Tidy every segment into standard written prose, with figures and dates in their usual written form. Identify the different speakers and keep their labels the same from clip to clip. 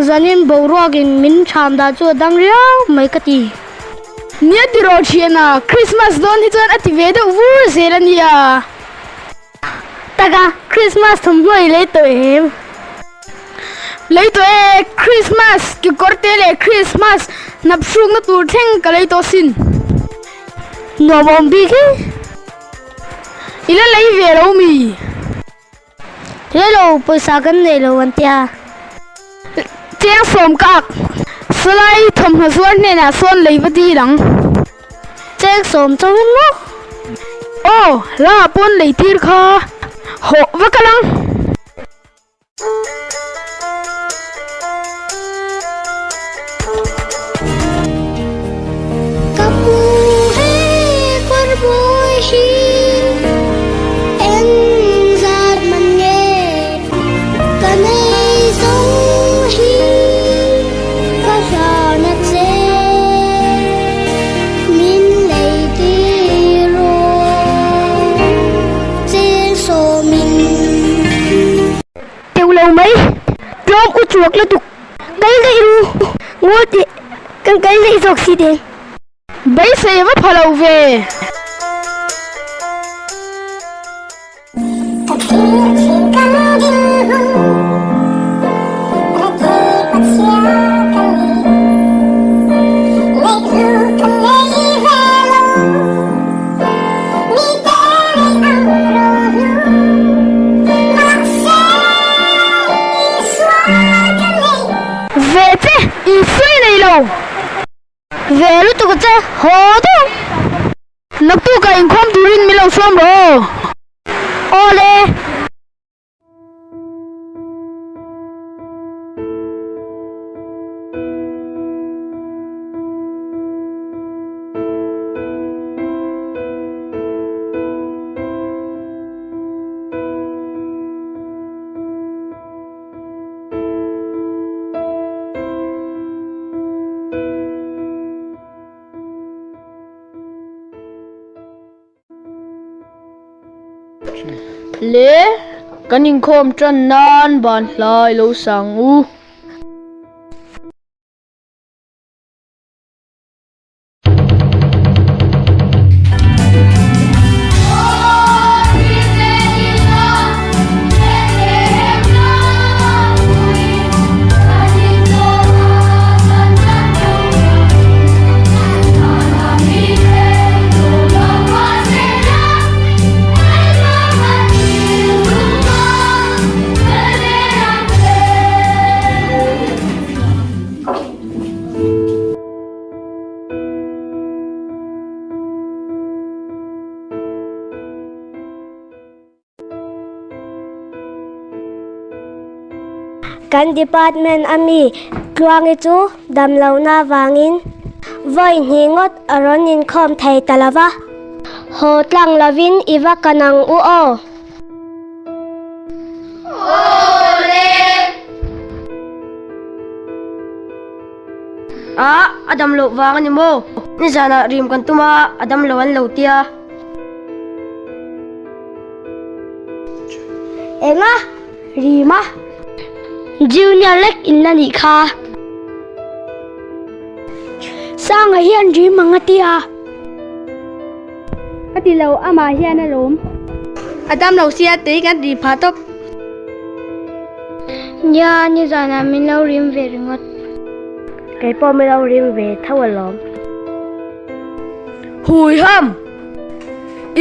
Speaker 1: Zanin boruakin min ṭham dah chu a dang riau mai ka ti.
Speaker 2: Nia tiraw ṭhiana, Christmas dawn hi chuan a ti ve deuh vur zel a nia.
Speaker 1: Taka, Christmas thawmhnaw i lei tawh em?
Speaker 2: Lei tawh e, Christmas kekawrte leh Christmas hnap hrukna tur thleng ka lei tawh sin.
Speaker 1: Nuam awm bik hi.
Speaker 2: I la lei ve lo mi?
Speaker 1: Lei lo, pawisa kan nei lo an tia.
Speaker 2: Cheng sawm ka ak. Salai thawmhnaw zuar hnenah sawn lei va dil ang.
Speaker 1: Cheng sawm chauhin maw?
Speaker 2: Aw, la ah pawn lei tir kha hawh va kal ang.
Speaker 3: Ka pu he kawr bawi hi eng zat man nge ka nei zawng hi ka hlan a che min lei tir rawh cheng sawmin.
Speaker 1: Teuh lo mai, tlawm u chuak lutuk. Kal daih ru, ngawi teh, kan kal daih zawk si teng.
Speaker 2: Beisei va pha lo ve.
Speaker 3: Ka thlir thin kan dinhmun, Rethei pachhia ka ni. Neihlu ka nei ve lo, mite nei ang rohlu. Mahse, Isua ka nei.
Speaker 2: Ve che, Isua i nei lo.
Speaker 1: Ve lutuk che, haw deuh.
Speaker 2: Naktukah inkhawm turin min lo sawm rawh aw.
Speaker 1: Aw le.
Speaker 2: Le, kan inkhawm tan nan ban hlai lo sang u.
Speaker 1: Kan department a mi Tluangi chu damlohna vangin vawi hnih ngawt a rawn inkhawm thei ta lo va. Haw tlang lovin i va kan ang u aw.
Speaker 4: A, a dam loh vang a ni maw? Nizanah rim kan tum a, a dam lo an lo tia.
Speaker 1: Enga? Rima? Junior lek in la nih kha. Sanga hian rim ang a tia.
Speaker 2: Ka ti lo, amah hian a lawm. A dam lo sia, tei kan ri phah tawp.
Speaker 1: Nia, nizanah min lo rim ve ringawt. Kei pawh min lo rim ve tho alawm.
Speaker 2: Hui ham!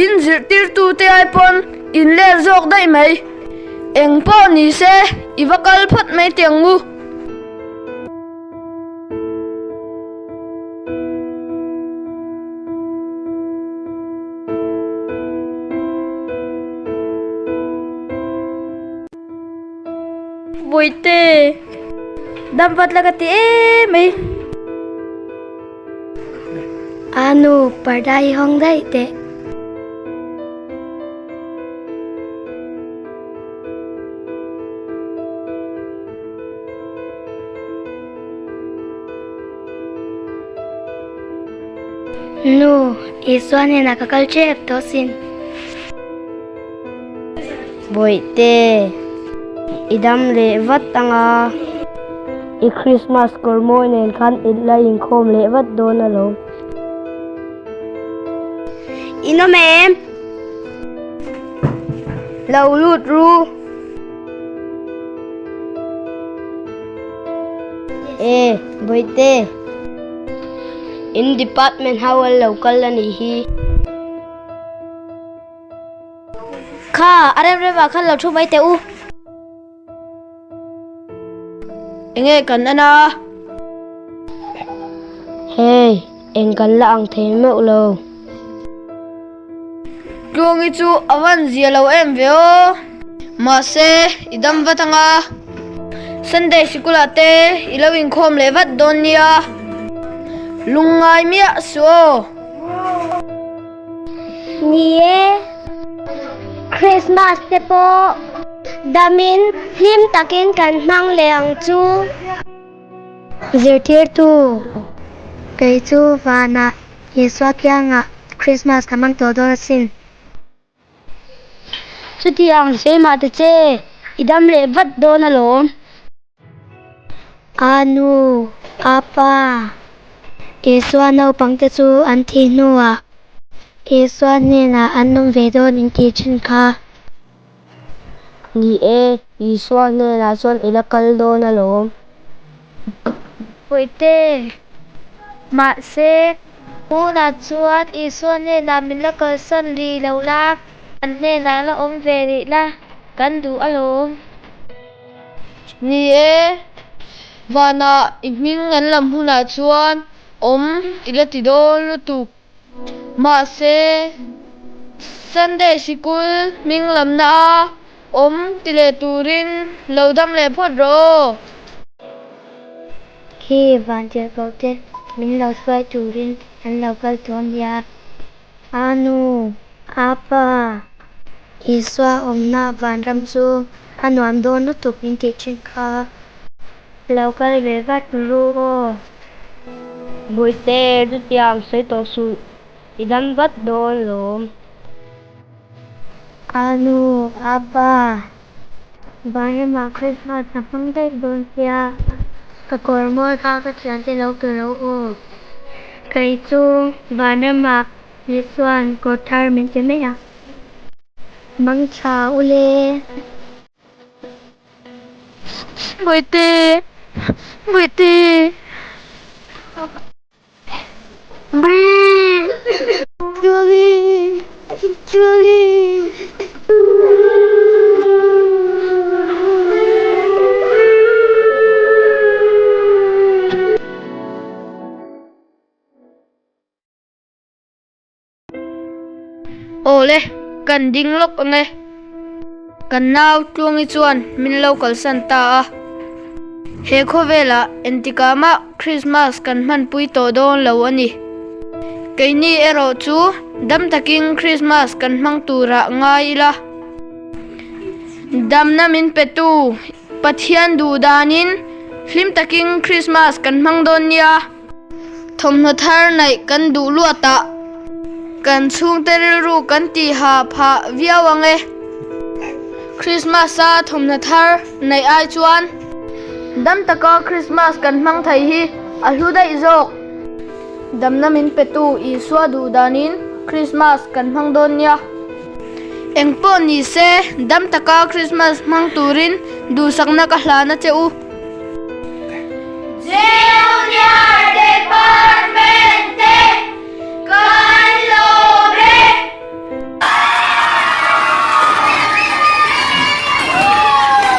Speaker 2: In zirtirtute ai pawn in let zawk daih mai. Eng pawh ni se, i va kal phawt mai teh ang u.
Speaker 4: Bawihte, dam vat la ka ti em mai.
Speaker 1: Anu, parda hi hawng daih teh. Nu, Isua hnenah ka kal tep tawh sin. Bawihte, i dam leh vat ang a.
Speaker 4: I Krismas kawr mawi nen khan in la inkhawm leh vat dawn alawm.
Speaker 1: In awm em?
Speaker 2: Lo lut ru.
Speaker 4: E, Bawihte. In department ho an lo kal a nih hi.
Speaker 1: Kha, a rem rem ah khan lo thu mai teh u.
Speaker 2: Enge kan en a?
Speaker 4: Hei, eng kan la ang thei meuh lo.
Speaker 2: Tluangi chu a van zia lo em ve aw. Mahse, i dam vat anga. Sunday sikulah te i lo inkhawm leh vat dawn nia. Lungngai miah suh aw.
Speaker 1: Ni e, Christmas te pawh damin hlim takin kan hmang leh ang chu.
Speaker 3: Zirtirtu, Kei chu vanah Isua kiangah Christmas ka hmang tawh dawn asin.
Speaker 4: Chutiang seimah te che, i dam leh vat dawn alawm.
Speaker 3: A nu, a pa, Isua naupangte chu an thih hnuah Isua hnenah an awm ve dawn in tih thin kha.
Speaker 4: Ni e, Isua hnenah chuan i la kal dawn alawm.
Speaker 3: Puite, mahse, tunah chuan Isua hnenah min la kalsan rih lo la, an hnenah la awm ve rih la, kan duh alawm.
Speaker 2: Ni e, vanah i hming an lam hunah chuan awm i la ti dawn lutuk. Mahse, Sunday sikul hming lamna a awm ti leh turin lo dam leh phawt rawh aw.
Speaker 3: Khi vantirhkoh te min lo hruai turin an lo kal tawh nia. A nu, a pa, Isua awmna vanram chu a nuam dawn lutuk min tih thin kha. Lo kal ve vat ru aw.
Speaker 4: Bawihte, chutiang sawi tawh suh, i dam vat dawn lawm.
Speaker 3: A nu, a pa, vanramah Krismas a hmang daih dawn sia, ka kawr mawi kha ka thiante lo pe ro aw. Kei chu vanramah Isua'n kawr thar min pe mai a. Mangtha u le.
Speaker 2: Bawihte, Bawihte. Awle, kan ding lawk ang e. Kan nau Tluangi chuan min lo kalsan ta a. He khawvelah entikah mah Krismas kan hmanpui tawh dawn lo a ni. Keini erawh chu dam takin Krismas kan hmang turah ngai ila. Damna min petu Pathian duh danin hlim takin Krismas kan hmang dawn nia. Thawmhnaw thar naih kan duh luat ah kan chhungte rilru kan tih ha phah viau ang e. Krismas a thawmhnaw thar naih ai chuan dam taka Krismas kan hmang thei hi a hlu daih zawk. Damna min petu Isua duh danin Krismas kan hmang dawn nia. Engpawh ni se dam taka Krismas hmang turin duhsakna ka hlan a che u.